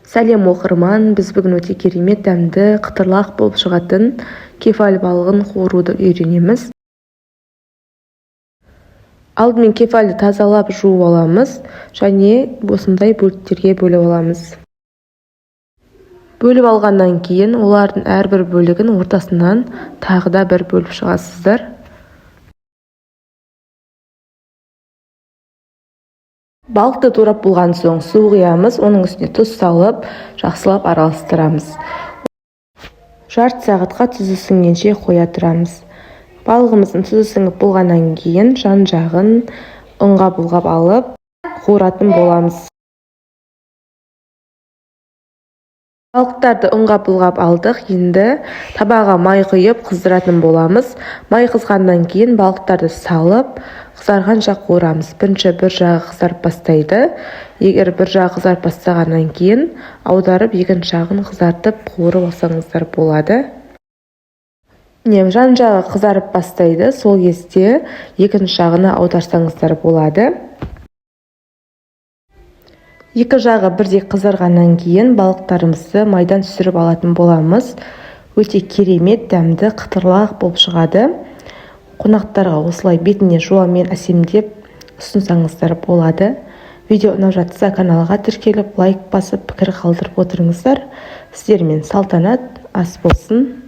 Сәлем, оқырман! Біз бүгін өте керемет дәмді, қытырлақ болып шығатын кефаль балығын қуыруды үйренеміз. Алдымен кефальді тазалап, жуып аламыз және осындай бөліктерге бөліп аламыз. Бөліп алғаннан кейін олардың әрбір бөлігін ортасынан тағы да бір бөліп шығасыздар. Балықты турап болған соң су құямыз, оның үстіне тұз салып, жақсылап араластырамыз. Жарты сағатқа тұзы сіңгенше қоя тұрамыз. Балығымыздың тұзы сіңіп болғаннан кейін жан-жағын ұнға бұлғап алып, қуыратын боламыз. Балықтарды ұнға бұлғап алдық. Енді табаға май құйып, қыздыратын боламыз. Май қызғаннан кейін балықтарды салып, қызарғанша қуырамыз. Бірінші бір жағы қызарып бастайды. Егер бір жағы қызарып бастағаннан кейін, аударып, екінші жағын қызартып, қуырып алсаңыздар болады. Міне, жан жағы қызарып бастайды. Сол кезде екінші жағына аударсаңыздар болады. Екі жағы бірдей қызарғаннан кейін балықтарымызды майдан түсіріп алатын боламыз. Өте керемет дәмді, қытырлақ болып шығады. Қонақтарға осылай бетіне жуамен әсемдеп ұсынсаңыздар болады. Видео ұнап жатса, каналға тіркеліп, лайк басып, пікір қалдырып отырыңыздар. Сіздермен Салтанат. Ас болсын!